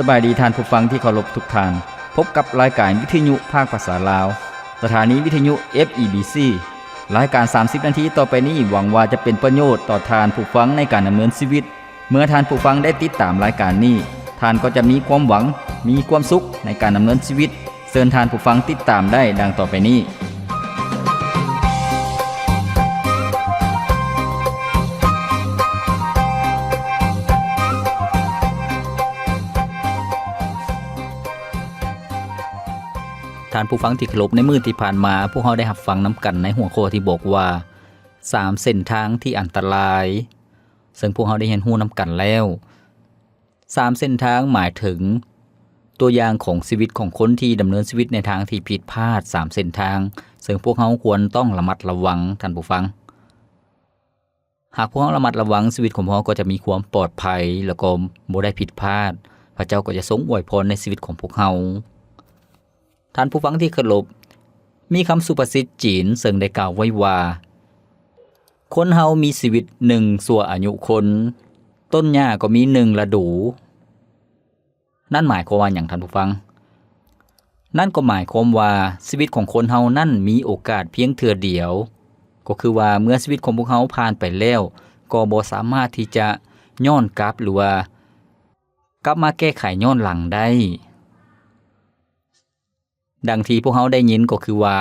ສະບາຍດີທ່ານຜູ້ຟັງທີ່ເຄົາລົບທຸກທ່ານ. ພົບກັບລາຍການວິທະຍຸພາກພາສາລາວ, ສະຖານີວິທະຍຸ ເອັຟ ອີ ບີ ຊີ. ລາຍການສາມສິບນາທີຕໍ່ໄປນີ້ ຫວັງວ່າຈະເປັນປະໂຫຍດຕໍ່ທ່ານຜູ້ຟັງໃນການດຳເນີນຊີວິດ. ເມື່ອທ່ານຜູ້ຟັງໄດ້ຕິດຕາມລາຍການນີ້, ທ່ານກໍຈະມີຄວາມຫວັງ, ມີຄວາມສຸກໃນການດຳເນີນຊີວິດ. ເຊີນທ່ານຜູ້ຟັງຕິດຕາມໄດ້ດັ່ງຕໍ່ໄປນີ້. ທ່ານຜູ້ຟັງທີ່ເຄົາລົບ, ໃນມື້ທີ່ຜ່ານມາ ພວກເຮົາໄດ້ຮັບຟັງນຳກັນໃນຫົວຂໍ້ທີ່ບອກວ່າ ສາມເສັ້ນທາງທີ່ອັນຕະລາຍ, ເຊິ່ງພວກເຮົາໄດ້ຮຽນຮູ້ນຳກັນແລ້ວ. ສາມເສັ້ນທາງໝາຍເຖິງຕົວຢ່າງຂອງຊີວິດຂອງຄົນທີ່ດຳເນີນຊີວິດໃນທາງທີ່ຜິດພາດ ສາມເສັ້ນທາງ, ເຊິ່ງພວກເຮົາຄວນຕ້ອງລະມັດລະວັງ, ທ່ານຜູ້ຟັງ. ຫາກພວກເຮົາລະມັດລະວັງ, ຊີວິດຂອງພວກເຮົາກໍຈະມີຄວາມປອດໄພ ແລ້ວກໍບໍ່ໄດ້ຜິດພາດ. ພະເຈົ້າກໍຈະຊົງອວຍພອນໃນຊີວິດຂອງພວກເຮົາ. ທ່ານຜູ້ຟັງທີ່ເຄົາລົບ, ມີຄຳສຸພາສິດຈີນເຊິ່ງໄດ້ກ່າວໄວ້ວ່າ, ຄົນເຮົາມີຊີວິດໜຶ່ງຊົ່ວອາຍຸຄົນ, ຕົ້ນຫຍ້າກໍມີໜຶ່ງລະດູ. ນັ້ນໝາຍຄວາມວ່າຫຍັງ, ທ່ານຜູ້ຟັງ? ນັ້ນກໍໝາຍຄວາມວ່າຊີວິດຂອງຄົນເຮົານັ້ນມີໂອກາດພຽງເທື່ອດຽວ, ກໍຄືວ່າເມື່ອຊີວິດຂອງພວກເຮົາຜ່ານໄປແລ້ວ, ກໍບໍ່ສາມາດທີ່ຈະຍ້ອນກັບ ຫຼືວ່າກັບມາແກ້ໄຂຍ້ອນຫຼັງໄດ້. ດັ່ງທີ່ພວກເຮົາໄດ້ຍິນກໍຄືວ່າ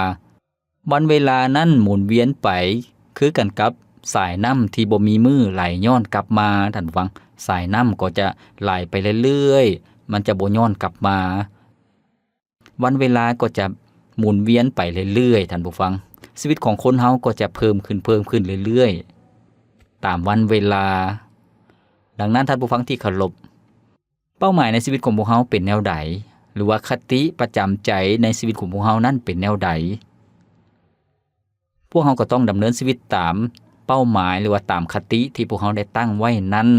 ວັນເວລານັ້ນໝູນວຽນໄປຄືກັນກັບສາຍນ້ຳທີ່ບໍ່ມີມື້ໄຫຼຍ້ອນກັບມາ, ທ່ານຜູ້ຟັງ, ສາຍນ້ຳກໍຈະໄຫຼໄປເລື້ອຍໆ, ມັນຈະບໍ່ຍ້ອນກັບມາ. ວັນເວລາກໍຈະໝູນວຽນໄປເລື້ອຍໆ, ທ່ານຜູ້ຟັງ, ຊີວິດຂອງຄົນເຮົາກໍຈະເພີ່ມຂຶ້ນ, ເພີ່ມຂຶ້ນເລື້ອຍໆ ຕາມວັນເວລາ. ດັ່ງນັ້ນ, ທ່ານຜູ້ຟັງທີ່ເຄົາລົບ, ເປົ້າໝາຍໃນຊີວິດຂອງພວກເຮົາເປັນແນວໃດ? ຫຼືວ່າຄະຕິປະຈຳໃຈໃນຊີວິດຂອງພວກເຮົານັ້ນເປັນແນວໃດ? ພວກເຮົາກໍຕ້ອງດຳເນີນຊີວິດຕາມເປົ້າໝາຍ ຫຼືວ່າຕາມຄະຕິທີ່ພວກເຮົາໄດ້ຕັ້ງໄວ້ນັ້ນ.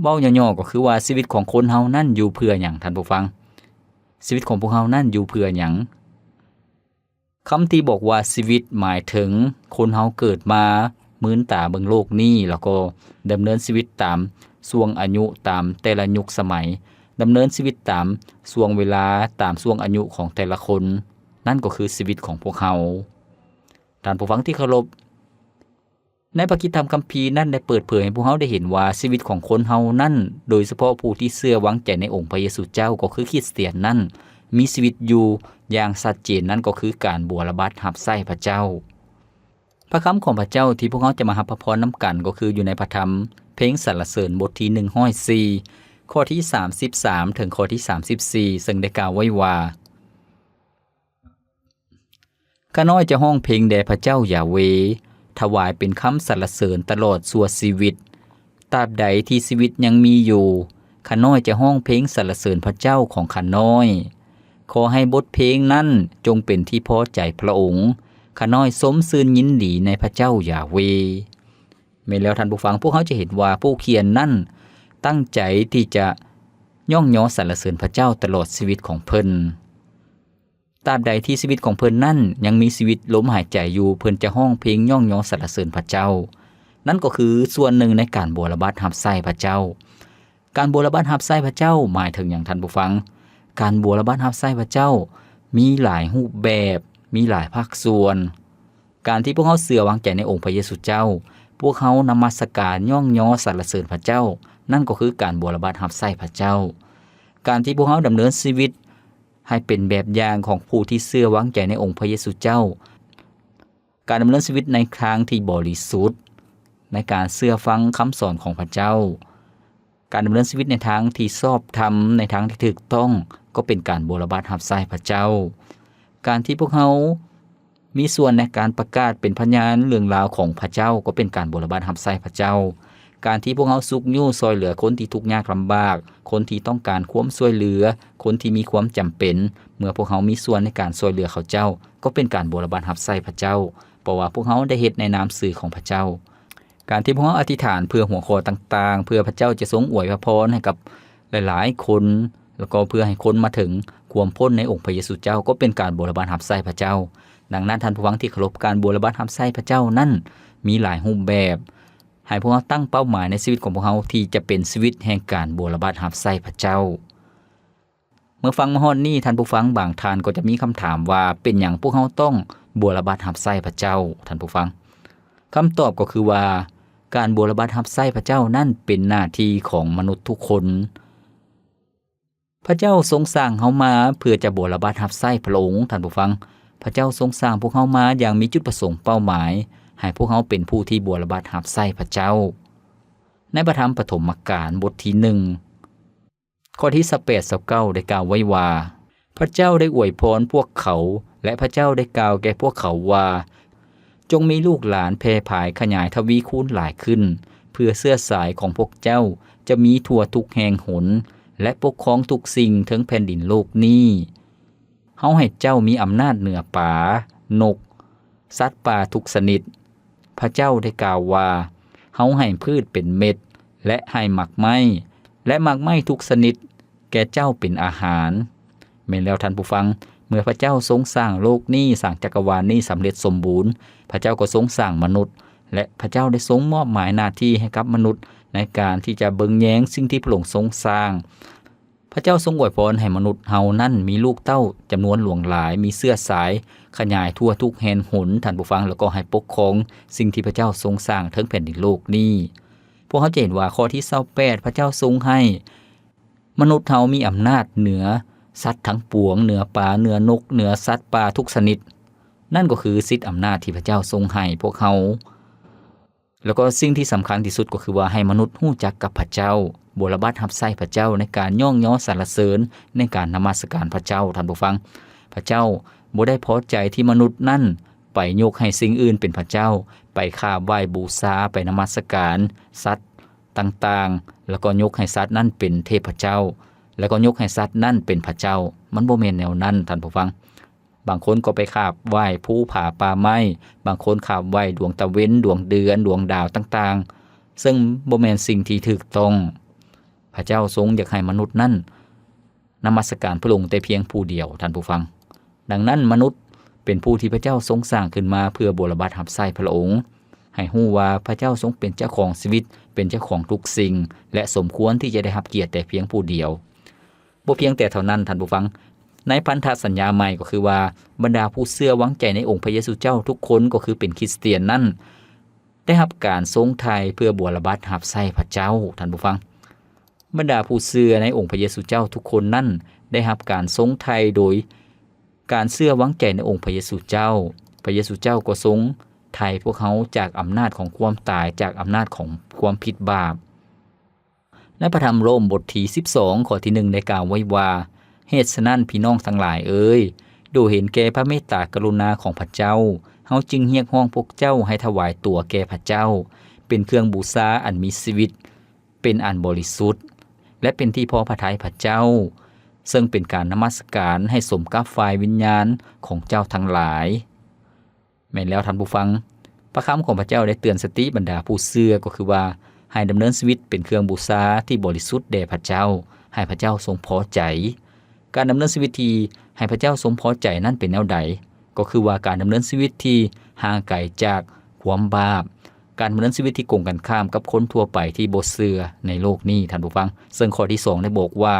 ເວົ້າຫຍໍ້ໆກໍຄືວ່າ ຊີວິດຂອງຄົນເຮົານັ້ນຢູ່ເພື່ອຫຍັງ, ທ່ານຜູ້ຟັງ? ຊີວິດຂອງພວກເຮົານັ້ນຢູ່ເພື່ອຫຍັງ? ຄຳທີ່ບອກວ່າຊີວິດ ໝາຍເຖິງຄົນເຮົາເກີດມາ, ມືນຕາເບິ່ງໂລກນີ້ ແລ້ວກໍດຳເນີນຊີວິດຕາມຊ່ວງອາຍຸ, ຕາມແຕ່ລະຍຸກສະໄໝ, ດຳເນີນຊີວິດຕາມຊ່ວງເວລາ, ຕາມຊ່ວງອາຍຸຂອງແຕ່ລະຄົນ. ນັ້ນກໍຄືຊີວິດຂອງພວກເຮົາ. ທ່ານຜູ້ຟັງທີ່ເຄົາລົບ, ໃນພະກິດທຳຄຳພີນັ້ນໄດ້ເປີດເຜີຍໃຫ້ພວກເຮົາໄດ້ເຫັນວ່າ ຊີວິດຂອງຄົນເຮົານັ້ນ, ໂດຍສະເພາະຜູ້ທີ່ເຊື່ອວາງໃຈໃນອົງພະເຢຊູເຈົ້າ, ກໍຄືຄຣິສຕຽນນັ້ນ, ມີຊີວິດຢູ່ຢ່າງຊັດເຈນ, ນັ້ນກໍຄືການບົວລະບັດຮັບໃຊ້ພະເຈົ້າ. ພະຄຳຂອງພະເຈົ້າທີ່ພວກເຮົາຈະມາຮັບພະພອນນຳກັນ ກໍຄືຢູ່ໃນພະທຳເພງສັນລະເສີນບົດທີໜຶ່ງຮ້ອຍສີ່ ຂໍ້ທີສາມສິບສາມ ເຖິງຂໍ້ທີສາມສິບສີ່ ເຊິ່ງໄດ້ກ່າວໄວ້ວ່າ, ຂ້ານ້ອຍຈະຮ້ອງເພງແດ່ພະເຈົ້າຢາເວ, ຖວາຍເປັນຄຳສັນລະເສີນຕະຫຼອດຊົ່ວຊີວິດ. ຕາບໃດທີ່ຊີວິດຍັງມີຢູ່, ຂ້ານ້ອຍຈະຮ້ອງເພງສັນລະເສີນພະເຈົ້າຂອງຂ້ານ້ອຍ. ຂໍໃຫ້ບົດເພງນັ້ນຈົ່ງເປັນທີ່ພໍໃຈພະອົງ. ຂ້ານ້ອຍຊົມຊື່ນຍິນດີໃນພະເຈົ້າຢາເວ. ແມ່ນແລ້ວທ່ານຜູ້ຟັງ, ພວກເຮົາຈະເຫັນວ່າຜູ້ຂຽນນັ້ນຕັ້ງໃຈທີ່ຈະຍ້ອງຍໍສັນລະເສີນພະເຈົ້າຕະຫຼອດຊີວິດຂອງເພິ່ນ. ຕາບໃດທີ່ຊີວິດຂອງເພິ່ນນັ້ນຍັງມີຊີວິດລົມຫາຍໃຈຢູ່, ເພິ່ນຈະຮ້ອງເພງຍ້ອງຍໍສັນລະເສີນພະເຈົ້າ. ນັ້ນກໍຄືສ່ວນໜຶ່ງໃນການບົວລະບັດຮັບໃຊ້ພະເຈົ້າ. ການບົວລະບັດຮັບໃຊ້ພະເຈົ້າໝາຍເຖິງຫຍັງ, ທ່ານຜູ້ຟັງ? ການບົວລະບັດຮັບໃຊ້ພະເຈົ້າມີຫຼາຍຮູບແບບ, ມີຫຼາຍພາກສ່ວນ. ການທີ່ພວກເຮົາເຊື່ອວາງໃຈໃນອົງພະເຢຊູເຈົ້າ, ພວກເຮົານະມັດສະການ, ຍ້ອງຍໍ, ສັນລະເສີນພະເຈົ້າ, ນັ້ນກໍຄືການບົວລະບັດຮັບໃຊ້ພະເຈົ້າ. ການທີ່ພວກເຮົາດຳເນີນຊີວິດໃຫ້ເປັນແບບຢ່າງຂອງຜູ້ທີ່ເຊື່ອວາງໃຈໃນອົງພະເຢຊູເຈົ້າ, ການດຳເນີນຊີວິດໃນທາງທີ່ບໍລິສຸດ, ໃນການເຊື່ອຟັງຄຳສອນຂອງພະເຈົ້າ, ການດຳເນີນຊີວິດໃນທາງທີ່ຊອບທຳ, ໃນທາງທີ່ຖືກຕ້ອງ, ກໍເປັນການບົວລະບັດຮັບໃຊ້ພະເຈົ້າ. ການທີ່ພວກເຮົາມີສ່ວນໃນການປະກາດເປັນພະຍານເລື່ອງລາວຂອງພະເຈົ້າ, ກໍເປັນການບົວລະບັດຮັບໃຊ້ພະເຈົ້າ. ການທີ່ພວກເຮົາຊຸກຍູ້ຊ່ວຍເຫຼືອຄົນທີ່ທຸກຍາກລຳບາກ, ຄົນທີ່ຕ້ອງການຄວາມຊ່ວຍເຫຼືອ, ຄົນທີ່ມີຄວາມຈຳເປັນ, ເມື່ອພວກເຮົາມີສ່ວນໃນການຊ່ວຍເຫຼືອເຂົາເຈົ້າ, ກໍເປັນການບົວລະບັດຮັບໃຊ້ພະເຈົ້າ, ເພາະວ່າພວກເຮົາໄດ້ເຮັດໃນນາມຊື່ຂອງພະເຈົ້າ. ການທີ່ພວກເຮົາອະທິຖານເພື່ອຫົວຂໍ້ຕ່າງໆ, ເພື່ອພະເຈົ້າຈະຊົງອວຍພະພອນໃຫ້ກັບຫຼາຍໆຄົນ, ແລ້ວກໍເພື່ອໃຫ້ຄົນມາເຖິງຄວາມພົ້ນໃນອົງພະເຢຊູເຈົ້າ, ກໍເປັນການບົວລະບັດຮັບໃຊ້ພະເຈົ້າ. ດັ່ງນັ້ນ, ທ່ານຜູ້ຟັງທີ່ເຄົາລົບ, ການບົວລະບັດຮັບໃຊ້ພະເຈົ້ານັ້ນມີຫຼາຍຮູບແບບ. ໃຫ້ພວກເຮົາຕັ້ງເປົ້າໝາຍໃນຊີວິດຂອງພວກເຮົາທີ່ຈະເປັນຊີວິດແຫ່ງການບົວລະບັດຮັບໃຊ້ພະເຈົ້າ. ເມື່ອຟັງມາຮອດນີ້, ທ່ານຜູ້ຟັງບາງທ່ານກໍຈະມີຄຳຖາມວ່າ ເປັນຫຍັງພວກເຮົາຕ້ອງບົວລະບັດຮັບໃຊ້ພະເຈົ້າ, ທ່ານຜູ້ຟັງ? ຄຳຕອບກໍຄືວ່າ ການບົວລະບັດຮັບໃຊ້ພະເຈົ້ານັ້ນເປັນໜ້າທີ່ຂອງມະນຸດທຸກຄົນ. ພະເຈົ້າຊົງສ້າງເຮົາມາເພື່ອຈະບົວລະບັດຮັບໃຊ້ພະອົງ, ທ່ານຜູ້ຟັງ. ພະເຈົ້າຊົງສ້າງພວກເຮົາມາຢ່າງມີຈຸດປະສົງເປົ້າໝາຍ, ໃຫ້ພວກເຮົາເປັນຜູ້ທີ່ບົວລະບັດຮັບໃຊ້ພະເຈົ້າ. ໃນພະທຳປະຖົມມະການບົດທີໜຶ່ງ ຂໍ້ທີຊາວແປດ ຊາວເກົ້າ ໄດ້ກ່າວໄວ້ວ່າ, ພະເຈົ້າໄດ້ອວຍພອນພວກເຂົາ ແລະ ພະເຈົ້າໄດ້ກ່າວແກ່ພວກເຂົາວ່າ, ຈົ່ງມີລູກຫຼານແຜ່ຜາຍຂະຫຍາຍທະວີຄູນຫຼາຍຂຶ້ນ, ເພື່ອເຊື້ອສາຍຂອງພວກເຈົ້າຈະມີທົ່ວທຸກແຫ່ງຫົນ ແລະ ປົກຄອງທຸກສິ່ງເທິງແຜ່ນດິນໂລກນີ້. ເຮົາໃຫ້ເຈົ້າມີອຳນາດເໜືອປາ, ນົກ, ສັດປ່າທຸກຊະນິດ. ພະເຈົ້າໄດ້ກ່າວວ່າ, ເຮົາໃຫ້ພືດເປັນເມັດ ແລະ ໃຫ້ໝາກໄມ້ ແລະ ໝາກໄມ້ທຸກຊະນິດແກ່ເຈົ້າເປັນອາຫານ. ແມ່ນແລ້ວທ່ານຜູ້ຟັງ, ເມື່ອພະເຈົ້າຊົງສ້າງໂລກນີ້, ສ້າງຈັກກະວານນີ້ສຳເລັດສົມບູນ, ພະເຈົ້າກໍຊົງສ້າງມະນຸດ ແລະ ພະເຈົ້າໄດ້ຊົງມອບໝາຍໜ້າທີ່ໃຫ້ກັບມະນຸດໃນການທີ່ຈະເບິ່ງແຍງສິ່ງທີ່ພະອົງຊົງສ້າງ. ພະເຈົ້າຊົງອວຍພອນໃຫ້ມະນຸດເຮົານັ້ນມີລູກເຕົ້າຈຳນວນຫຼວງຫຼາຍ, ມີເຊື້ອສາຍຂະຫຍາຍທົ່ວທຸກແຫ່ງຫົນ, ທ່ານຜູ້ຟັງ, ແລ້ວກໍໃຫ້ປົກຄອງສິ່ງທີ່ພະເຈົ້າຊົງສ້າງເທິງແຜ່ນດິນໂລກນີ້. ພວກເຮົາຈະເຫັນວ່າຂໍ້ທີຊາວແປດ ພະເຈົ້າຊົງໃຫ້ມະນຸດເຮົາມີອຳນາດເໜືອສັດທັງປວງ, ເໜືອປາ, ເໜືອນົກ, ເໜືອສັດປ່າທຸກຊະນິດ. ນັ້ນກໍຄືສິດອຳນາດທີ່ພະເຈົ້າຊົງໃຫ້ພວກເຮົາ. ແລ້ວກໍສິ່ງທີ່ສຳຄັນທີ່ສຸດກໍຄືວ່າໃຫ້ມະນຸດຮູ້ຈັກກັບພະເຈົ້າ, ບົວລະບັດຮັບໃຊ້ພະເຈົ້າໃນການຍ້ອງຍໍສັນລະເສີນ, ໃນການນະມັດສະການພະເຈົ້າ, ທ່ານຜູ້ຟັງ. ພະເຈົ້າບໍ່ໄດ້ພໍໃຈທີ່ມະນຸດນັ້ນໄປຍົກໃຫ້ສິ່ງອື່ນເປັນພະເຈົ້າ, ໄປຂາບໄຫວ້ບູຊາ, ໄປນະມັດສະການສັດຕ່າງໆ, ແລ້ວກໍຍົກໃຫ້ສັດນັ້ນເປັນເທບພະເຈົ້າ, ແລ້ວກໍຍົກໃຫ້ສັດນັ້ນເປັນພະເຈົ້າ. ມັນບໍ່ແມ່ນແນວນັ້ນ, ທ່ານຜູ້ຟັງ. ບາງຄົນກໍໄປຂາບໄຫວ້ພູຜາປ່າໄມ້, ບາງຄົນຂາບໄຫວ້ດວງຕາເວັນ, ດວງເດືອນ, ດວງດາວຕ່າງໆ, ເຊິ່ງບໍ່ແມ່ນສິ່ງທີ່ຖືກຕ້ອງ. ພະເຈົ້າຊົງຢາກໃຫ້ມະນຸດນັ້ນນະມັດສະການພະອົງແຕ່ພຽງຜູ້ດຽວ, ທ່ານຜູ້ຟັງ. ດັ່ງນັ້ນ, ມະນຸດເປັນຜູ້ທີ່ພະເຈົ້າຊົງສ້າງຂຶ້ນມາເພື່ອບົວລະບັດຮັບໃຊ້ພະອົງ, ໃຫ້ຮູ້ວ່າພະເຈົ້າຊົງເປັນເຈົ້າຂອງຊີວິດ, ເປັນເຈົ້າຂອງທຸກສິ່ງ ແລະ ສົມຄວນທີ່ຈະໄດ້ຮັບກຽດແຕ່ພຽງຜູ້ດຽວ. ບໍ່ພຽງແຕ່ເທົ່ານັ້ນ, ທ່ານຜູ້ຟັງ, ໃນພັນທະສັນຍາໃໝ່ກໍຄືວ່າ ບັນດາຜູ້ເຊື່ອວາງໃຈໃນອົງພະເຢຊູເຈົ້າທຸກຄົນ, ກໍຄືເປັນຄຣິສຕຽນນັ້ນ, ໄດ້ຮັບການຊົງໄຖ່ເພື່ອບົວລະບັດຮັບໃຊ້ພະເຈົ້າ, ທ່ານຜູ້ຟັງ. ບັນດາຜູ້ເຊື່ອໃນອົງພະເຢຊູເຈົ້າທຸກຄົນນັ້ນ ໄດ້ຮັບການຊົງໄຖ່ໂດຍການເຊື່ອວາງໃຈໃນອົງພະເຢຊູເຈົ້າ. ພະເຢຊູເຈົ້າກໍຊົງໄຖ່ພວກເຮົາຈາກອຳນາດຂອງຄວາມຕາຍ, ຈາກອຳນາດຂອງຄວາມຜິດບາບ. ໃນພະທຳໂຣມບົດທີສິບສອງ ຂໍ້ທີໜຶ່ງ ໄດ້ກ່າວໄວ້ວ່າ, ເຫດສະນັ້ນ ພີ່ນ້ອງທັງຫຼາຍເອີຍ, ໂດຍເຫັນແກ່ພະເມດຕາກະລຸນາຂອງພະເຈົ້າ, ເຮົາຈຶ່ງຮຽກຮ້ອງພວກເຈົ້າໃຫ້ຖວາຍຕົວແກ່ພະເຈົ້າ ເປັນເຄື່ອງບູຊາອັນມີຊີວິດ, ເປັນອັນບໍລິສຸດ ແລະ ເປັນທີ່ພໍພະໄທພະເຈົ້າ, ເຊິ່ງເປັນການນະມັດສະການໃຫ້ສົມກັບຝ່າຍວິນຍານຂອງເຈົ້າທັງຫຼາຍ. ແມ່ນແລ້ວທ່ານຜູ້ຟັງ, ພະຄຳຂອງພະເຈົ້າໄດ້ເຕືອນສະຕິບັນດາຜູ້ເຊື່ອ ກໍຄືວ່າ ໃຫ້ດຳເນີນຊີວິດເປັນເຄື່ອງບູຊາທີ່ບໍລິສຸດແດ່ພະເຈົ້າ, ໃຫ້ພະເຈົ້າຊົງພໍໃຈ. ການດຳເນີນຊີວິດທີ່ໃຫ້ພະເຈົ້າຊົງພໍໃຈນັ້ນເປັນແນວໃດ? ກໍຄືວ່າການດຳເນີນຊີວິດທີ່ຫ່າງໄກຈາກຄວາມບາບ, ການດຳເນີນຊີວິດທີ່ກົງກັນຂ້າມກັບຄົນທົ່ວໄປທີ່ບໍ່ເຊື່ອໃນໂລກນີ້, ທ່ານຜູ້ຟັງ. ເຊິ່ງຂໍ້ທີສອງໄດ້ບອກວ່າ,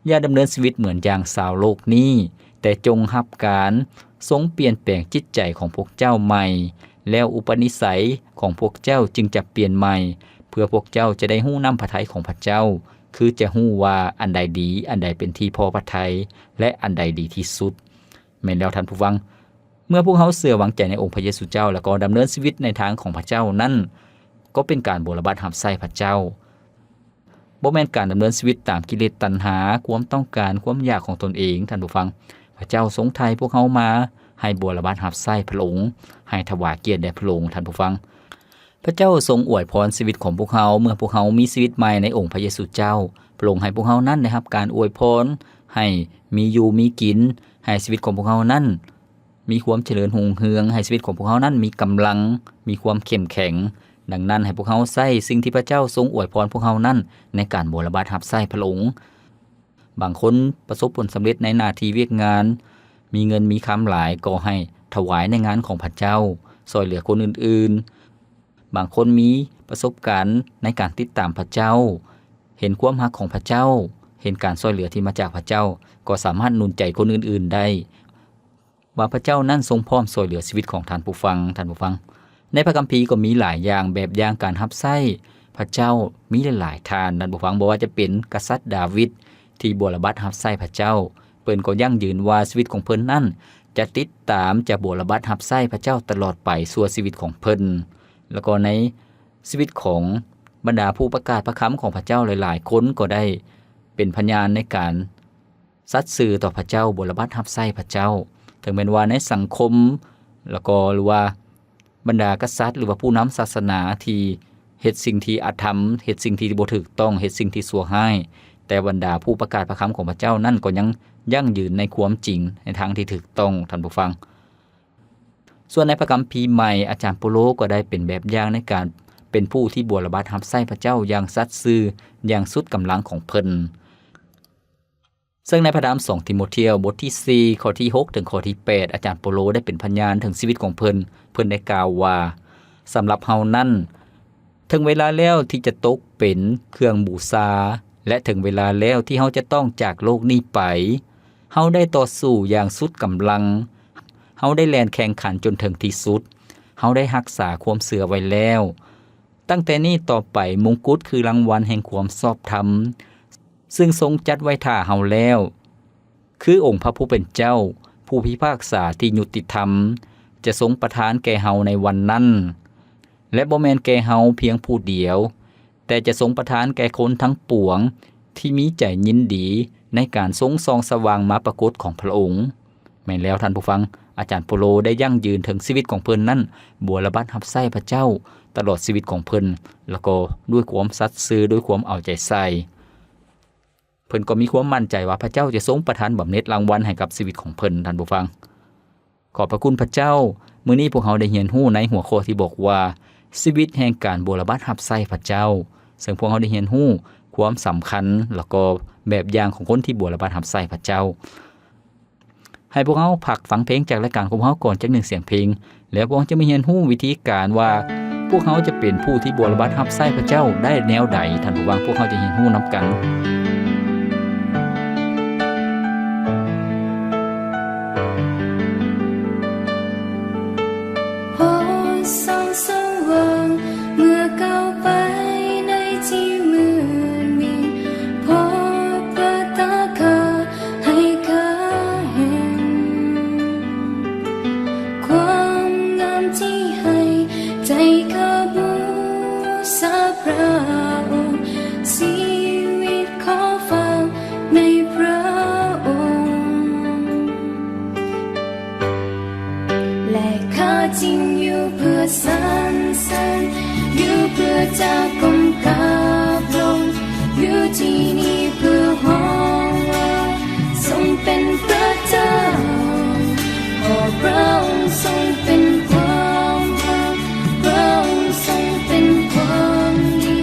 ຢ່າດຳເນີນຊີວິດເໝືອນຢ່າງຊາວໂລກນີ້, ແຕ່ຈົ່ງຮັບການຊົງປ່ຽນແປງຈິດໃຈຂອງພວກເຈົ້າໃໝ່, ແລ້ວອຸປະນິໄສຂອງພວກເຈົ້າຈຶ່ງຈະປ່ຽນໃໝ່, ເພື່ອພວກເຈົ້າຈະໄດ້ຮູ້ນ້ຳພະໄທຂອງພະເຈົ້າ, ຄືຈະຮູ້ວ່າອັນໃດດີ, ອັນໃດເປັນທີ່ພໍພະໄທ, ແລະ ອັນໃດດີທີ່ສຸດ. ແມ່ນແລ້ວທ່ານຜູ້ຟັງ, ເມື່ອພວກເຮົາເຊື່ອວາງໃຈໃນອົງພະເຢຊູເຈົ້າ ແລ້ວກໍດຳເນີນຊີວິດໃນທາງຂອງພະເຈົ້ານັ້ນ, ກໍເປັນການບົວລະບັດຮັບໃຊ້ພະເຈົ້າ. ບໍ່ແມ່ນການດຳເນີນຊີວິດຕາມກິເລດຕັນຫາ, ຄວາມຕ້ອງການ, ຄວາມຢາກຂອງຕົນເອງ, ທ່ານຜູ້ຟັງ. ພະເຈົ້າຊົງໄຖ່ພວກເຮົາມາໃຫ້ບົວລະບັດຮັບໃຊ້ພະອົງ, ໃຫ້ຖວາຍກຽດແດ່ພະອົງ, ທ່ານຜູ້ຟັງ. ພະເຈົ້າຊົງອວຍພອນຊີວິດຂອງພວກເຮົາ ເມື່ອພວກເຮົາມີຊີວິດໃໝ່ໃນອົງພະເຢຊູເຈົ້າ. ພະອົງໃຫ້ພວກເຮົານັ້ນໄດ້ຮັບການອວຍພອນ, ໃຫ້ມີຢູ່ມີກິນ, ໃຫ້ຊີວິດຂອງພວກເຮົານັ້ນ ມີຄວາມຈະເລີນຮຸ່ງເຮືອງ, ໃຫ້ຊີວິດຂອງພວກເຮົານັ້ນມີກຳລັງ, ມີຄວາມເຂັ້ມແຂງ. ດັ່ງນັ້ນ, ໃຫ້ພວກເຮົາໃຊ້ສິ່ງທີ່ພະເຈົ້າຊົງອວຍພອນພວກເຮົານັ້ນໃນການບົວລະບັດຮັບໃຊ້ພະອົງ. ບາງຄົນປະສົບຜົນສຳເລັດໃນໜ້າທີ່ວຽກງານ, ມີເງິນມີຄຳຫຼາຍ, ກໍໃຫ້ຖວາຍໃນງານຂອງພະເຈົ້າ, ຊ່ວຍເຫຼືອຄົນອື່ນໆ. ບາງຄົນມີປະສົບການໃນການຕິດຕາມພະເຈົ້າ, ເຫັນຄວາມຮັກຂອງພະເຈົ້າ, ເຫັນການຊ່ວຍເຫຼືອທີ່ມາຈາກພະເຈົ້າ, ກໍສາມາດໜູນໃຈຄົນອື່ນໆໄດ້ ວ່າພະເຈົ້ານັ້ນຊົງພ້ອມຊ່ວຍເຫຼືອຊີວິດຂອງທ່ານຜູ້ຟັງ. ທ່ານຜູ້ຟັງ, ໃນພະຄຳພີກໍມີຫຼາຍຢ່າງ, ແບບຢ່າງການຮັບໃຊ້ພະເຈົ້າມີຫຼາຍໆທ່ານ. ທ່ານຜູ້ຟັງ, ບໍ່ວ່າຈະເປັນກະສັດດາວິດທີ່ບົວລະບັດຮັບໃຊ້ພະເຈົ້າ, ເພິ່ນກໍຢັ້ງຢືນວ່າຊີວິດຂອງເພິ່ນນັ້ນຈະຕິດຕາມ, ຈະບົວລະບັດຮັບໃຊ້ພະເຈົ້າຕະຫຼອດໄປຊົ່ວຊີວິດຂອງເພິ່ນ. ແລ້ວກໍໃນຊີວິດຂອງບັນດາຜູ້ປະກາດພະຄຳຂອງພະເຈົ້າຫຼາຍໆຄົນກໍໄດ້ເປັນພະຍານໃນການ ສັດຊື່ຕໍ່ພະເຈົ້າ, ບົວລະບັດຮັບໃຊ້ພະເຈົ້າ, ເຖິງແມ່ນວ່າໃນສັງຄົມ ແລ້ວກໍ ຫຼືວ່າບັນດາກະສັດ ຫຼືວ່າຜູ້ນຳສາສະໜາທີ່ເຮັດສິ່ງທີ່ອະທຳ, ເຮັດສິ່ງທີ່ບໍ່ຖືກຕ້ອງ, ເຮັດສິ່ງທີ່ຊົ່ວຮ້າຍ, ແຕ່ບັນດາຜູ້ປະກາດພະຄຳຂອງພະເຈົ້ານັ້ນກໍຍັງຢັ້ງຢືນໃນຄວາມຈິງ, ໃນທາງທີ່ຖືກຕ້ອງ, ທ່ານຜູ້ຟັງ. ສ່ວນໃນພະຄຳພີໃໝ່, ອາຈານໂປໂລກໍໄດ້ເປັນແບບຢ່າງໃນການເປັນຜູ້ທີ່ບົວລະບັດຮັບໃຊ້ພະເຈົ້າຢ່າງສັດຊື່, ຢ່າງສຸດກຳລັງຂອງເພິ່ນ. ເຊິ່ງໃນພະທຳສອງທີໂມທຽວ ບົດທີສີ່ ຂໍ້ທີຫົກ ເຖິງຂໍ້ທີແປດ ອາຈານໂປໂລໄດ້ເປັນພະຍານເຖິງຊີວິດຂອງເພິ່ນ. ເພິ່ນໄດ້ກ່າວວ່າ, ສຳລັບເຮົານັ້ນ, ເຖິງເວລາແລ້ວທີ່ຈະຕົກເປັນເຄື່ອງບູຊາ ແລະ ເຖິງເວລາແລ້ວທີ່ເຮົາຈະຕ້ອງຈາກໂລກນີ້ໄປ. ເຮົາໄດ້ຕໍ່ສູ້ຢ່າງສຸດກຳລັງ. ເຮົາໄດ້ແລ່ນແຂ່ງຂັນຈົນເຖິງທີ່ສຸດ. ເຮົາໄດ້ຮັກສາຄວາມເຊື່ອໄວ້ແລ້ວ. ຕັ້ງແຕ່ນີ້ຕໍ່ໄປ, ມົງກຸດຄືລາງວັນແຫ່ງຄວາມຊອບທຳ ຊຶ່ງຊົງຈັດໄວ້ຖ້າເຮົາແລ້ວ, ຄືອົງພະຜູ້ເປັນເຈົ້າ, ຜູ້ພິພາກສາທີ່ຍຸຕິທຳ, ຈະຊົງປະທານແກ່ເຮົາໃນວັນນັ້ນ, ແລະ ບໍ່ແມ່ນແກ່ເຮົາພຽງຜູ້ດຽວ, ແຕ່ຈະຊົງປະທານແກ່ຄົນທັງປວງທີ່ມີໃຈຍິນດີໃນການຊົງສ່ອງສະຫວ່າງມາປາກົດຂອງພະອົງ. ແມ່ນແລ້ວທ່ານຜູ້ຟັງ, ອາຈານໂປໂລໄດ້ຢັ້ງຢືນເຖິງຊີວິດຂອງເພິ່ນນັ້ນບົວລະບັດຮັບໃຊ້ພະເຈົ້າຕະຫຼອດຊີວິດຂອງເພິ່ນ, ແລ້ວກໍດ້ວຍຄວາມສັດຊື່, ດ້ວຍຄວາມເອົາໃຈໃສ່. ເພິ່ນກໍມີຄວາມໝັ້ນໃຈວ່າພະເຈົ້າຈະຊົງປະທານບຳເໜັດລາງວັນໃຫ້ກັບຊີວິດຂອງເພິ່ນ, ທ່ານຜູ້ຟັງ. ຂອບພະຄຸນພະເຈົ້າ, ມື້ນີ້ພວກເຮົາໄດ້ຮຽນຮູ້ໃນຫົວຂໍ້ທີ່ບອກວ່າ, ຊີວິດແຫ່ງການບົວລະບັດຮັບໃຊ້ພະເຈົ້າ, ເຊິ່ງພວກເຮົາໄດ້ຮຽນຮູ້ຄວາມສຳຄັນ ແລ້ວກໍແບບຢ່າງຂອງຄົນທີ່ບົວລະບັດຮັບໃຊ້ພະເຈົ້າ. ໃຫ້ພວກເຮົາພັກຟັງເພງຈາກລາຍການຂອງເຮົາກ່ອນຈັກໜຶ່ງສຽງເພງ, ແລ້ວພວກເຮົາຈະມາຮຽນຮູ້ວິທີການວ່າ ພວກເຮົາຈະເປັນຜູ້ທີ່ບົວລະບັດຮັບໃຊ້ພະເຈົ້າໄດ້ແນວໃດ. ທ່ານຜູ້ຟັງ, ພວກເຮົາຈະຮຽນຮູ້ນຳກັນ. ພໍສ່ອງສະຫວ່າງເມື່ອກ້າວໄປໃນທີ່ມືດມິດ, ພໍເປີດຕາຂ້າໃຫ້ຂ້າເຫັນຄວາມງາມທີ່ໃຫ້ໃຈຂ້າບູຊາພຣະອົງ, ຊີວິດຂໍຝາກໃນພຣະອົງ. ແລະຂ້າຈຶ່ງຢູ່ເພື່ອສັນເສີນ, ຢູ່ເພື່ອຈະກົ້ມກາບລົງ, ຢູ່ທີ່ນີ້ເພື່ອຮ້ອງວ່າ ຊົງເປັນພຣະເຈົ້າ, ເພາະພຣະອົງຊົງເປັນຄວາມຮັກ, ພຣະອົງຊົງເປັນຄວາມດີ,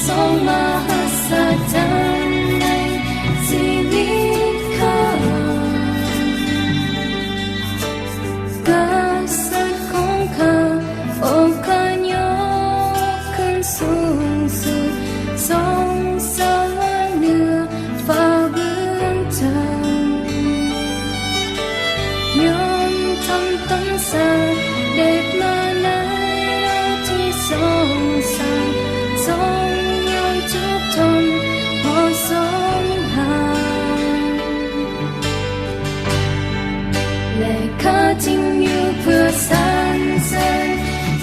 ຊົງມະຫັດສະຈັນໃນຊີວິດຂ້າ. ກະສັດຂອງຂ້າ, ໂອ ຂ້າຍົກຂຶ້ນສູງສຸດ, ຊົງສະຫວ່າງເໜືອຟ້າເບື້ອງເທິງ. ຍ້ອນທ່ານຕັ້ງສະເດັດມາໃນໂລກທີ່ສົງສານ, ຊົງຍ້ອນທຸກທົນ ເພາະຊົງຮັກ. ແລະຂ້າຈຶ່ງຢູ່ເພື່ອສັນເສີນ,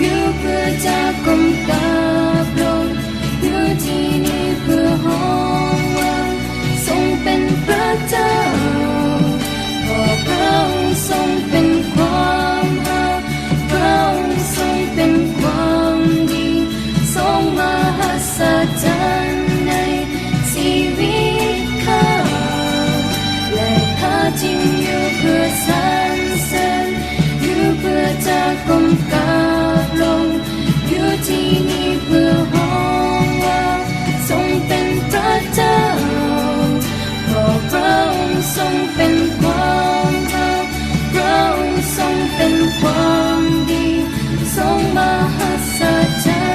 ຢູ່ເພື່ອຈະກົ້ມກາບລົງ, ຢູ່ທີ່ນີ້ເພື່ອຮ້ອງວ່າ ຊົງເປັນພຣະເຈົ້າ, ເພາະພຣະອົງຊົງເປັນຄວາມຮັກ, ພຣະອົງຊົງເປັນຄວາມດີ, ຊົງມະຫັດສະຈັນໃນ ຊີວິດຂ້າ, ແລະຂ້າຈຶ່ງຢູ່ເພື່ອສັນເສີນ, ຢູ່ເພື່ອຈະກົ້ມກາບລົງ, ຢູ່ທີ່ນີ້ເພື່ອຮ້ອງວ່າ ຊົງເປັນພຣະເຈົ້າ, ເພາະພຣະອົງຊົງເປັນຄວາມຮັກ, ພຣະອົງຊົງເປັນຄວາມດີ, ຊົງມະຫັດສະຈັ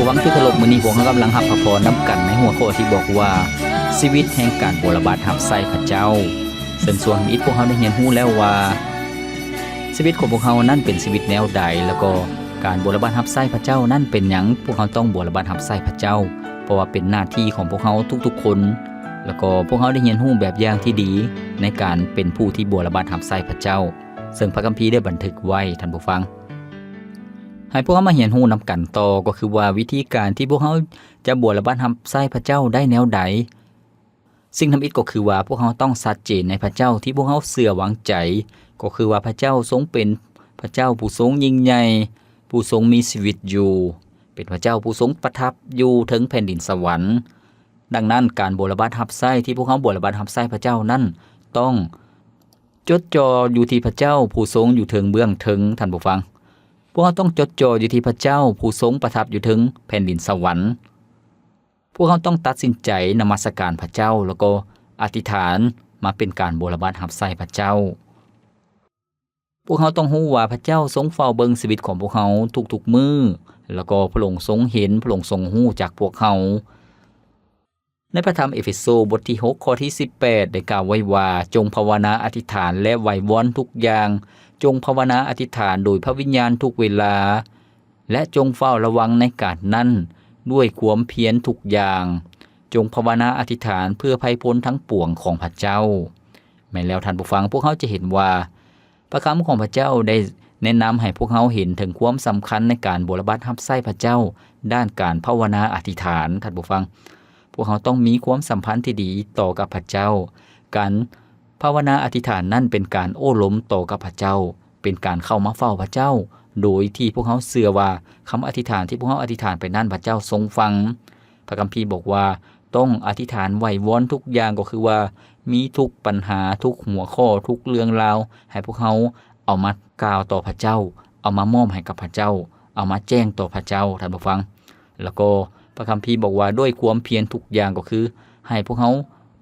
ຜູ້ຟັງທີ່ເຄົາລົບ, ມື້ນີ້ພວກເຮົາກຳລັງຮັບພະພອນນຳກັນໃນຫົວຂໍ້ທີ່ບອກວ່າ ຊີວິດແຫ່ງການບົວລະບັດຮັບໃຊ້ພະເຈົ້າ. ເຊິ່ງສ່ວນທຳອິດພວກເຮົາໄດ້ຮຽນຮູ້ແລ້ວວ່າ ຊີວິດຂອງພວກເຮົານັ້ນເປັນຊີວິດແນວໃດ ແລ້ວກໍການບົວລະບັດຮັບໃຊ້ພະເຈົ້ານັ້ນເປັນຫຍັງ. ພວກເຮົາຕ້ອງບົວລະບັດຮັບໃຊ້ພະເຈົ້າ ເພາະວ່າເປັນໜ້າທີ່ຂອງພວກເຮົາທຸກໆຄົນ ແລ້ວກໍພວກເຮົາໄດ້ຮຽນຮູ້ແບບຢ່າງທີ່ດີໃນການເປັນຜູ້ທີ່ບົວລະບັດຮັບໃຊ້ພະເຈົ້າ ເຊິ່ງພະຄຳພີໄດ້ບັນທຶກໄວ້, ທ່ານຜູ້ຟັງ. ໃຫ້ພວກເຮົາມາຮຽນຮູ້ນຳກັນຕໍ່ ກໍຄືວ່າວິທີການທີ່ພວກເຮົາຈະບົວລະບັດຮັບໃຊ້ພະເຈົ້າໄດ້ແນວໃດ. ສິ່ງທຳອິດກໍຄືວ່າພວກເຮົາຕ້ອງຊັດເຈນໃນພະເຈົ້າທີ່ພວກເຮົາເຊື່ອວາງໃຈ, ກໍຄືວ່າພະເຈົ້າຊົງເປັນພະເຈົ້າຜູ້ຊົງຍິ່ງໃຫຍ່, ຜູ້ຊົງມີຊີວິດຢູ່, ເປັນພະເຈົ້າຜູ້ຊົງປະທັບຢູ່ເທິງແຜ່ນດິນສະຫວັນ. ດັ່ງນັ້ນ, ການບົວລະບັດຮັບໃຊ້ທີ່ພວກເຮົາບົວລະບັດຮັບໃຊ້ພະເຈົ້ານັ້ນ ຕ້ອງຈົດຈ່ອຢູ່ທີ່ພະເຈົ້າຜູ້ຊົງຢູ່ເທິງເບື້ອງເທິງ, ທ່ານຜູ້ຟັງ. ພວກເຮົາຕ້ອງຈົດຈ່ອຢູ່ທີ່ພະເຈົ້າຜູ້ຊົງປະທັບຢູ່ເທິງແຜ່ນດິນສະຫວັນ. ພວກເຮົາຕ້ອງຕັດສິນໃຈນະມັດສະການພະເຈົ້າ ແລ້ວກໍອະທິຖານມາເປັນການບົວລະບັດຮັບໃຊ້ພະເຈົ້າ. ພວກເຮົາຕ້ອງຮູ້ວ່າພະເຈົ້າຊົງເຝົ້າເບິ່ງຊີວິດຂອງພວກເຮົາທຸກໆມື້, ແລ້ວກໍພະອົງຊົງເຫັນ, ພະອົງຊົງຮູ້ຈັກພວກເຮົາ. ໃນພະທຳເອເຟໂຊບົດທີຫົກ ຂໍ້ທີສິບແປດ ໄດ້ກ່າວໄວ້ວ່າ, ຈົ່ງພາວະນາອະທິຖານ ແລະ ໄຫວ້ວອນທຸກຢ່າງ, ຈົ່ງພາວະນາອະທິຖານໂດຍພະວິນຍານທຸກເວລາ ແລະ ຈົ່ງເຝົ້າລະວັງໃນການນັ້ນດ້ວຍຄວາມພຽນທຸກຢ່າງ, ຈົ່ງພາວະນາອະທິຖານເພື່ອໄພພົນທັງປວງຂອງພະເຈົ້າ. ແມ່ນແລ້ວທ່ານຜູ້ຟັງ, ພວກເຮົາຈະເຫັນວ່າ ພະຄຳຂອງພະເຈົ້າໄດ້ແນະນຳໃຫ້ພວກເຮົາເຫັນເຖິງຄວາມສຳຄັນໃນການບົວລະບັດຮັບໃຊ້ພະເຈົ້າດ້ານການພາວະນາອະທິຖານ. ທ່ານຜູ້ຟັງ, ພວກເຮົາຕ້ອງມີຄວາມສຳພັນທີ່ດີຕໍ່ກັບພະເຈົ້າ. ການພາວະນາອະທິຖານນັ້ນເປັນການໂອ້ລົມຕໍ່ກັບພະເຈົ້າ, ເປັນການເຂົ້າມາເຝົ້າພະເຈົ້າ, ໂດຍທີ່ພວກເຮົາເຊື່ອວ່າຄຳອະທິຖານທີ່ພວກເຮົາອະທິຖານໄປນັ້ນ ພະເຈົ້າຊົງຟັງ. ພະຄຳພີບອກວ່າ ຕ້ອງອະທິຖານໄຫວ້ວອນທຸກຢ່າງ, ກໍຄືວ່າມີທຸກບັນຫາ, ທຸກຫົວຂໍ້, ທຸກເລື່ອງລາວ ໃຫ້ພວກເຮົາເອົາມາກ່າວຕໍ່ພະເຈົ້າ, ເອົາມາມອບໃຫ້ກັບພະເຈົ້າ, ເອົາມາແຈ້ງຕໍ່ພະເຈົ້າ, ທ່ານຜູ້ຟັງ. ແລ້ວກໍພະຄຳພີບອກວ່າ ດ້ວຍຄວາມພຽນທຸກຢ່າງ, ກໍຄືໃຫ້ພວກເຮົາ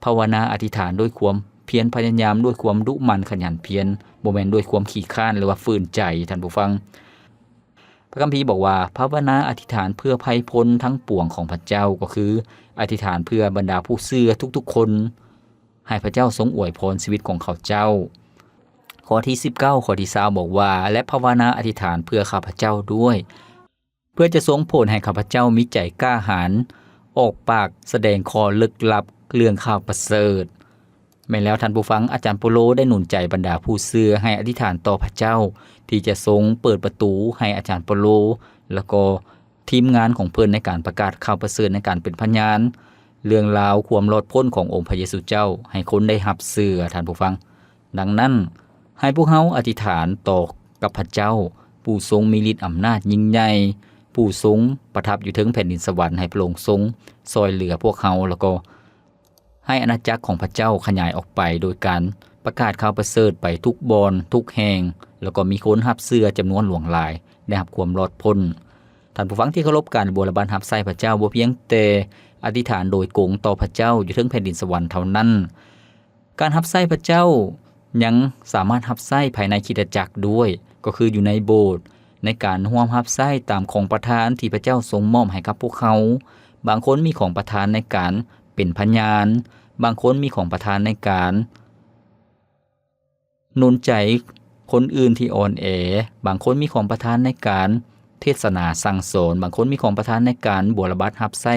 ພາວະນາອະທິຖານດ້ວຍຄວາມພຽນພະຍາຍາມ, ດ້ວຍຄວາມດຸໝັ່ນຂະຫຍັນພຽນ, ບໍ່ແມ່ນດ້ວຍຄວາມຂີ້ຄ້ານ ຫຼືວ່າຝືນໃຈ, ທ່ານຜູ້ຟັງ. ພະຄຳພີບອກວ່າ ພາວະນາອະທິຖານເພື່ອໄພພົນທັງປວງຂອງພະເຈົ້າ, ກໍຄືອະທິຖານເພື່ອບັນດາຜູ້ເຊື່ອທຸກໆຄົນ, ໃຫ້ພະເຈົ້າຊົງອວຍພອນຊີວິດຂອງເຂົາເຈົ້າ. ຂໍ້ທີສິບເກົ້າ ຂໍ້ທີຊາວບອກວ່າ ແລະ ພາວະນາອະທິຖານເພື່ອຂ້າພະເຈົ້າດ້ວຍ, ເພື່ອຈະສົ່ງຜົນໃຫ້ຂ້າພະເຈົ້າມີໃຈກ້າຫານ ອອກປາກສະແດງຂໍ້ເລິກລັບເລື່ອງຂ່າວປະເສີດ. ແມ່ນແລ້ວທ່ານຜູ້ຟັງ, ອາຈານໂປໂລໄດ້ໜູນໃຈບັນດາຜູ້ເຊື່ອໃຫ້ອະທິຖານຕໍ່ພະເຈົ້າ ທີ່ຈະຊົງເປີດປະຕູໃຫ້ອາຈານໂປໂລ ແລ້ວກໍທີມງານຂອງເພິ່ນໃນການປະກາດຂ່າວປະເສີດ, ໃນການເປັນພະຍານເລື່ອງລາວຄວາມລອດພົ້ນຂອງອົງພະເຢຊູເຈົ້າໃຫ້ຄົນໄດ້ຮັບເຊື່ອ, ທ່ານຜູ້ຟັງ. ດັ່ງນັ້ນ, ໃຫ້ພວກເຮົາອະທິຖານຕໍ່ກັບພະເຈົ້າ ຜູ້ຊົງມີລິດອຳນາດຍິ່ງໃຫຍ່, ຜູ້ຊົງປະທັບຢູ່ເທິງແຜ່ນດິນສະຫວັນ, ໃຫ້ພະອົງຊົງຊ່ອຍເຫຼືອພວກເຮົາ ແລ້ວກໍ ໃຫ້ອານາຈັກຂອງພະເຈົ້າຂະຫຍາຍອອກໄປ ໂດຍການປະກາດຂ່າວປະເສີດໄປທຸກບ່ອນ, ທຸກແຫ່ງ, ແລ້ວກໍມີຄົນຮັບເຊື່ອຈຳນວນຫຼວງຫຼາຍ ໄດ້ຮັບຄວາມລອດພົ້ນ. ທ່ານຜູ້ຟັງທີ່ເຄົາລົບ, ການບົວລະບັດຮັບໃຊ້ພະເຈົ້າບໍ່ພຽງແຕ່ອະທິຖານໂດຍກົງຕໍ່ພະເຈົ້າຢູ່ເທິງແຜ່ນດິນສະຫວັນເທົ່ານັ້ນ. ການຮັບໃຊ້ພະເຈົ້າຍັງສາມາດຮັບໃຊ້ພາຍໃນຄຣິສຕະຈັກດ້ວຍ, ກໍຄືຢູ່ໃນໂບດ, ໃນການຮ່ວມຮັບໃຊ້ຕາມຂອງປະທານທີ່ພະເຈົ້າຊົງມອບໃຫ້ກັບພວກເຮົາ. ບາງຄົນມີຂອງປະທານໃນການເປັນພະຍານ, ບາງຄົນມີຂອງປະທານໃນການໜູນໃຈຄົນອື່ນທີ່ອ່ອນແອ, ບາງຄົນມີຂອງປະທານໃນການເທດສະໜາສັ່ງສອນ, ບາງຄົນມີຂອງປະທານໃນການບົວລະບັດຮັບໃຊ້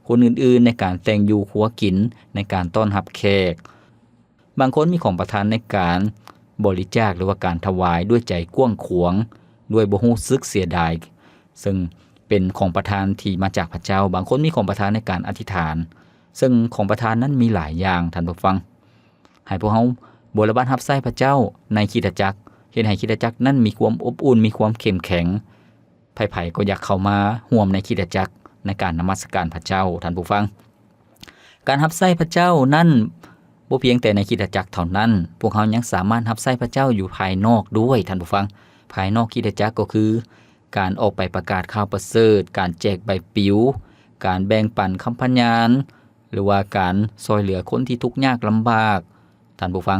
ຄົນອື່ນໆ, ໃນການແຕ່ງຢູ່ຄົວກິນ, ໃນການຕ້ອນຮັບແຂກ. ບາງຄົນມີຂອງປະທານໃນການບໍລິຈາກ ຫຼືວ່າການຖວາຍດ້ວຍໃຈກວ້າງຂວາງ, ດ້ວຍບໍ່ຮູ້ສຶກເສຍດາຍ, ເຊິ່ງເປັນຂອງປະທານທີ່ມາຈາກພະເຈົ້າ. ບາງຄົນມີຂອງປະທານໃນການອະທິຖານ, ເຊິ່ງຂອງປະທານນັ້ນມີຫຼາຍຢ່າງ, ທ່ານຜູ້ຟັງ. ໃຫ້ພວກເຮົາບົວລະບັດຮັບໃຊ້ພະເຈົ້າໃນຄຣິສຕະຈັກ, ເຮັດໃຫ້ຄຣິສຕະຈັກນັ້ນມີຄວາມອົບອຸ່ນ, ມີຄວາມເຂັ້ມແຂງ. ໃຜໆກໍຢາກເຂົ້າມາຮ່ວມໃນຄຣິສຕະຈັກໃນການນະມັດສະການພະເຈົ້າ, ທ່ານຜູ້ຟັງ. ການຮັບໃຊ້ພະເຈົ້ານັ້ນບໍ່ພຽງແຕ່ໃນຄຣິສຕະຈັກເທົ່ານັ້ນ, ພວກເຮົາຍັງສາມາດຮັບໃຊ້ພະເຈົ້າຢູ່ພາຍນອກດ້ວຍ, ທ່ານຜູ້ຟັງ. ພາຍນອກຄຣິສຕະຈັກກໍຄື ການອອກໄປປະກາດຂ່າວປະເສີດ, ການແຈກໃບປິວ, ການແບ່ງປັນຄຳພະຍານ, ຫຼືວ່າການຊ່ອຍເຫຼືອຄົນທີ່ທຸກຍາກລຳບາກ, ທ່ານຜູ້ຟັງ.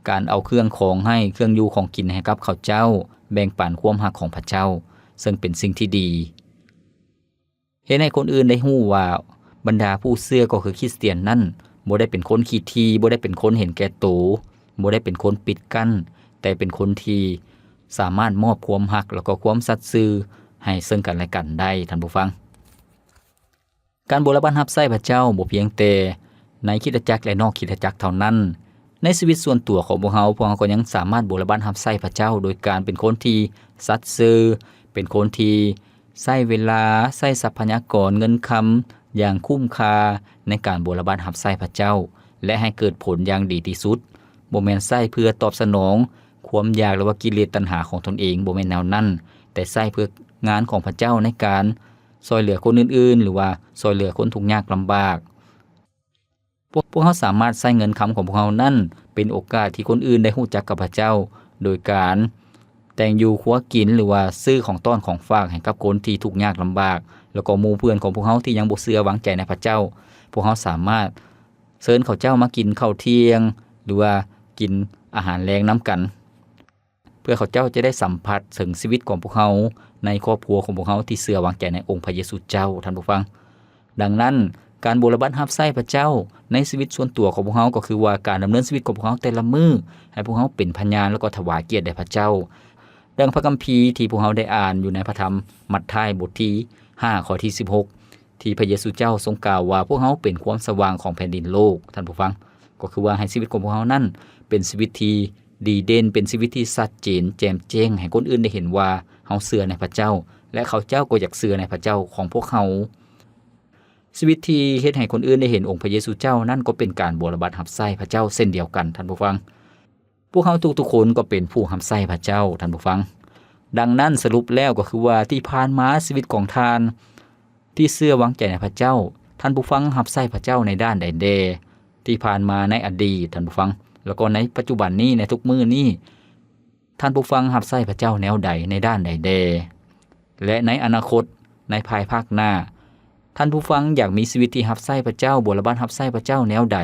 ການເອົາເຄື່ອງຂອງໃຫ້, ເຄື່ອງຢູ່ຂອງກິນໃຫ້ກັບເຂົາເຈົ້າ, ແບ່ງປັນຄວາມຮັກຂອງພະເຈົ້າ, ເຊິ່ງເປັນສິ່ງທີ່ດີ. ເຮັດໃຫ້ຄົນອື່ນໄດ້ຮູ້ວ່າ ບັນດາຜູ້ເຊື່ອກໍຄືຄຣິສຕຽນນັ້ນ ບໍ່ໄດ້ເປັນຄົນຂີ້ຖີ່, ບໍ່ໄດ້ເປັນຄົນເຫັນແກ່ໂຕ, ບໍ່ໄດ້ເປັນຄົນປິດກັ້ນ, ແຕ່ເປັນຄົນທີ່ສາມາດມອບຄວາມຮັກ ແລ້ວກໍຄວາມສັດຊື່ໃຫ້ເຊິ່ງກັນແລະກັນໄດ້, ທ່ານຜູ້ຟັງ. ການບົວລະບັດຮັບໃຊ້ພະເຈົ້າບໍ່ພຽງແຕ່ໃນຄຣິສຕະຈັກ ແລະ ນອກຄຣິສຕະຈັກເທົ່ານັ້ນ. ໃນຊີວິດສ່ວນຕົວຂອງພວກເຮົາ, ພວກເຮົາກໍຍັງສາມາດບົວລະບັດຮັບໃຊ້ພະເຈົ້າ ໂດຍການເປັນຄົນທີ່ສັດຊື່, ເປັນຄົນທີ່ໃຊ້ເວລາ, ໃຊ້ຊັບພະຍາກອນເງິນຄຳຢ່າງຄຸ້ມຄ່າໃນການບົວລະບັດຮັບໃຊ້ພະເຈົ້າ ແລະ ໃຫ້ເກີດຜົນຢ່າງດີທີ່ສຸດ. ບໍ່ແມ່ນໃຊ້ເພື່ອຕອບສະໜອງຄວາມຢາກ ຫຼືວ່າກິເລດຕັນຫາຂອງຕົນເອງ, ບໍ່ແມ່ນແນວນັ້ນ, ແຕ່ໃຊ້ເພື່ອງານຂອງພະເຈົ້າໃນການ ຊ່ອຍເຫຼືອຄົນອື່ນໆ ຫຼືວ່າຊ່ອຍເຫຼືອຄົນທຸກຍາກລຳບາກ. ພວກ ພວກເຮົາສາມາດໃຊ້ເງິນຄຳຂອງພວກເຮົານັ້ນ ເປັນໂອກາດທີ່ຄົນອື່ນໄດ້ຮູ້ຈັກກັບພະເຈົ້າ ໂດຍການແຕ່ງຢູ່ຄົວກິນ ຫຼືວ່າຊື້ຂອງຕ້ອນຂອງຝາກໃຫ້ກັບຄົນທີ່ທຸກຍາກລຳບາກ, ແລ້ວກໍໝູ່ເພື່ອນຂອງພວກເຮົາທີ່ຍັງບໍ່ເຊື່ອວາງໃຈໃນພະເຈົ້າ. ພວກເຮົາສາມາດເຊີນເຂົາເຈົ້າມາກິນເຂົ້າທ່ຽງ ຫຼືວ່າກິນອາຫານແລງນຳກັນ. ເພື່ອເຂົາເຈົ້າຈະໄດ້ສຳຜັດເຖິງຊີວິດຂອງພວກເຮົາ ໃນຄອບຄົວຂອງພວກເຮົາທີ່ເຊື່ອວາງໃຈໃນອົງພະເຢຊູເຈົ້າ, ທ່ານຜູ້ຟັງ. ດັ່ງນັ້ນ, ການບົວລະບັດຮັບໃຊ້ພະເຈົ້າໃນຊີວິດສ່ວນຕົວຂອງພວກເຮົາ ກໍຄືວ່າການດຳເນີນຊີວິດຂອງພວກເຮົາແຕ່ລະມື້ ໃຫ້ພວກເຮົາເປັນພະຍານ ແລ້ວກໍຖວາຍກຽດແດ່ພະເຈົ້າ. ດັ່ງພະຄຳພີທີ່ພວກເຮົາໄດ້ອ່ານຢູ່ໃນພະທຳມັດທາຍບົດທີຫ້າ ຂໍ້ທີສິບຫົກ ທີ່ພະເຢຊູເຈົ້າຊົງກ່າວວ່າ ພວກເຮົາເປັນຄວາມສະຫວ່າງຂອງແຜ່ນດິນໂລກ, ທ່ານຜູ້ຟັງ. ກໍຄືວ່າໃຫ້ຊີວິດຂອງພວກເຮົານັ້ນເປັນຊີວິດທີ່ດີເດັ່ນ, ເປັນຊີວິດທີ່ຊັດເຈນແຈ່ມແຈ້ງ ໃຫ້ຄົນອື່ນໄດ້ເຫັນວ່າເຮົາເຊື່ອໃນພະເຈົ້າ ແລະ ເຂົາເຈົ້າກໍຢາກເຊື່ອໃນພະເຈົ້າຂອງພວກເຮົາ. ຊີວິດທີ່ເຮັດໃຫ້ຄົນອື່ນໄດ້ເຫັນອົງພະເຢຊູເຈົ້ານັ້ນ ກໍເປັນການບົວລະບັດຮັບໃຊ້ພະເຈົ້າເຊັ່ນດຽວກັນ, ທ່ານຜູ້ຟັງ. ພວກເຮົາທຸກໆຄົນກໍເປັນຜູ້ຮັບໃຊ້ພະເຈົ້າ, ທ່ານຜູ້ຟັງ. ດັ່ງນັ້ນ, ສະຫຼຸບແລ້ວກໍຄືວ່າ ທີ່ຜ່ານມາຊີວິດຂອງທ່ານທີ່ເຊື່ອວາງໃຈໃນພະເຈົ້າ, ທ່ານຜູ້ຟັງຮັບໃຊ້ພະເຈົ້າໃນດ້ານໃດແດ່? ທີ່ຜ່ານມາໃນອະດີດ, ທ່ານຜູ້ຟັງ, ແລ້ວກໍໃນປັດຈຸບັນນີ້, ໃນທຸກມື້ນີ້, ທ່ານຜູ້ຟັງຮັບໃຊ້ພະເຈົ້າແນວໃດ, ໃນດ້ານໃດແດ່? ແລະ ໃນອະນາຄົດ, ໃນພາຍພາກໜ້າ, ທ່ານຜູ້ຟັງຢາກມີຊີວິດທີ່ຮັບໃຊ້ພະເຈົ້າ, ບົວລະບັດຮັບໃຊ້ພະເຈົ້າແນວໃດ?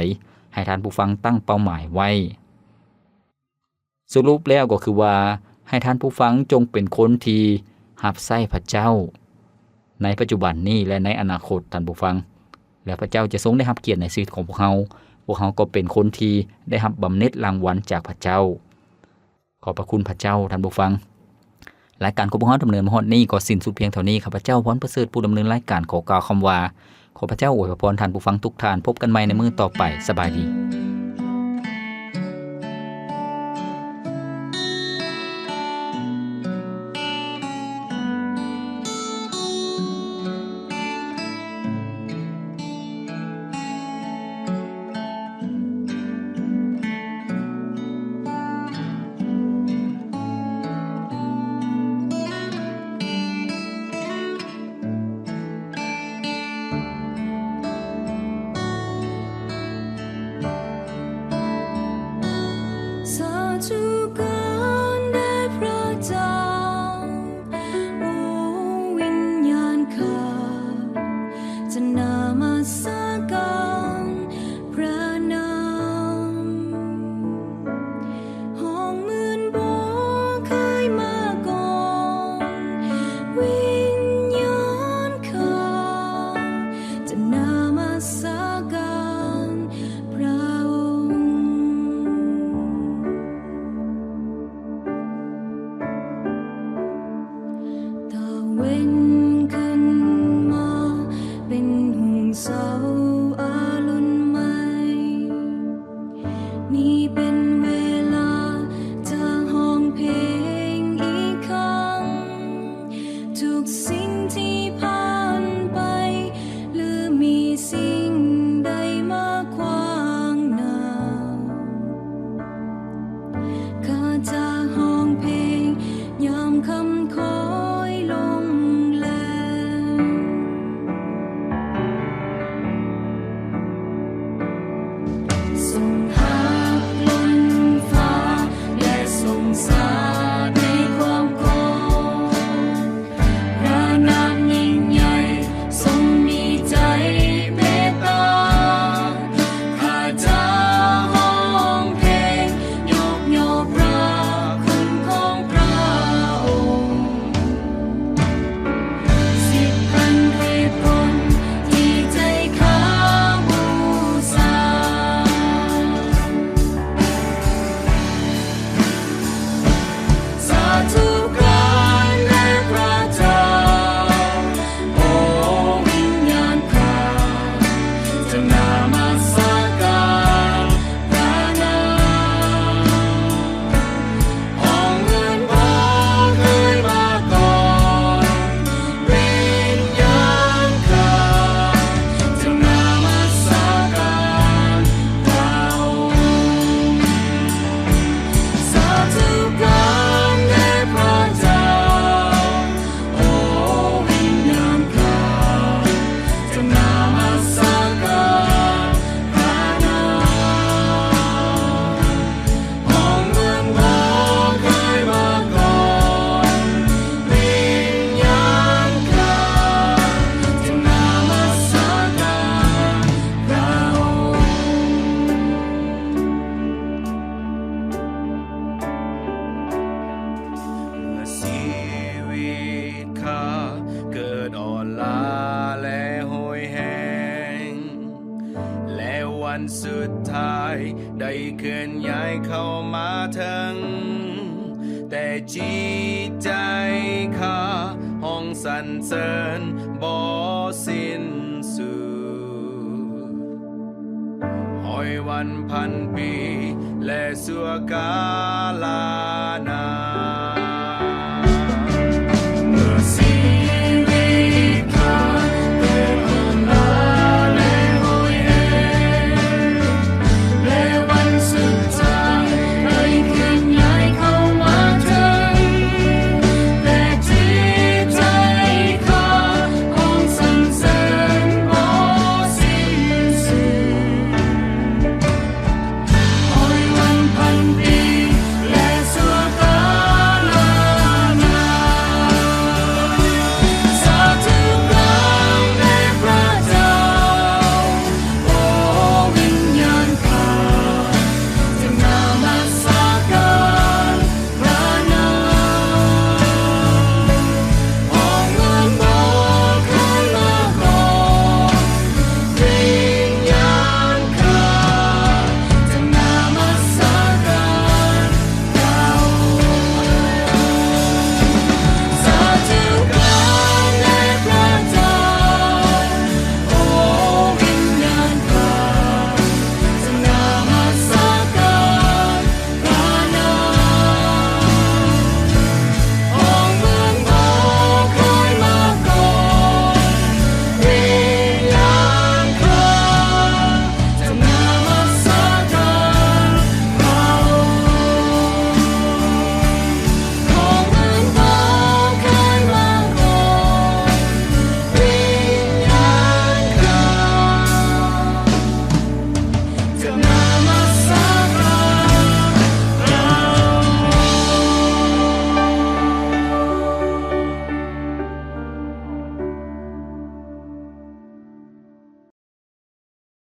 ໃຫ້ທ່ານຜູ້ຟັງຕັ້ງເປົ້າໝາຍໄວ້. ສະຫຼຸບແລ້ວກໍຄືວ່າ ໃຫ້ທ່ານຜູ້ຟັງຈົ່ງເປັນຄົນທີ່ຮັບໃຊ້ພະເຈົ້າ ໃນປັດຈຸບັນນີ້ ແລະ ໃນອະນາຄົດ, ທ່ານຜູ້ຟັງ. ແລ້ວພະເຈົ້າຈະຊົງໄດ້ຮັບກຽດໃນຊີວິດຂອງພວກເຮົາ. ພວກເຮົາກໍເປັນຄົນທີ່ໄດ້ຮັບບຳເໜັດລາງວັນຈາກພະເຈົ້າ. ຂອບພະຄຸນພະເຈົ້າ, ທ່ານຜູ້ຟັງ. ລາຍການຂອງພວກເຮົາດຳເນີນມາຮອດນີ້ກໍສິ້ນສຸດພຽງເທົ່ານີ້. ຂ້າພະເຈົ້າ ພອນປະເສີດ ຜູ້ດຳເນີນລາຍການ ຂໍກ່າວຄຳວ່າ ຂໍພະເຈົ້າອວຍພະພອນທ່ານຜູ້ຟັງທຸກທ່ານ. ພົບກັນໃໝ່ໃນມື້ຕໍ່ໄປ. ສະບາຍດີ. ສາທຸການແດ່ພະເຈົ້າ, ໂອວິນຍານຂ້າ ຈະນະມັດສະການພະນາມ ຫ້ອງໝື່ນບໍ່ເຄີຍມາກ່ອນ, ວິນຍານຂ້າຈະນະມັດສະການພະອົງ. ຕາເວັນຂຶ້ນມາເປັນຮຸ່ງເສົາ ອັນສຸດທ້າຍໄດ້ເຄື່ອນຍ້າຍເຂົ້າມາເຖິງ, ແຕ່ຈິດໃຈຂ້າຮ້ອງສັນເສີນບໍ່ສິ້ນສຸດ. ຮ້ອຍວັນພັນປີ ແລະຊົ່ວກາລະນານ.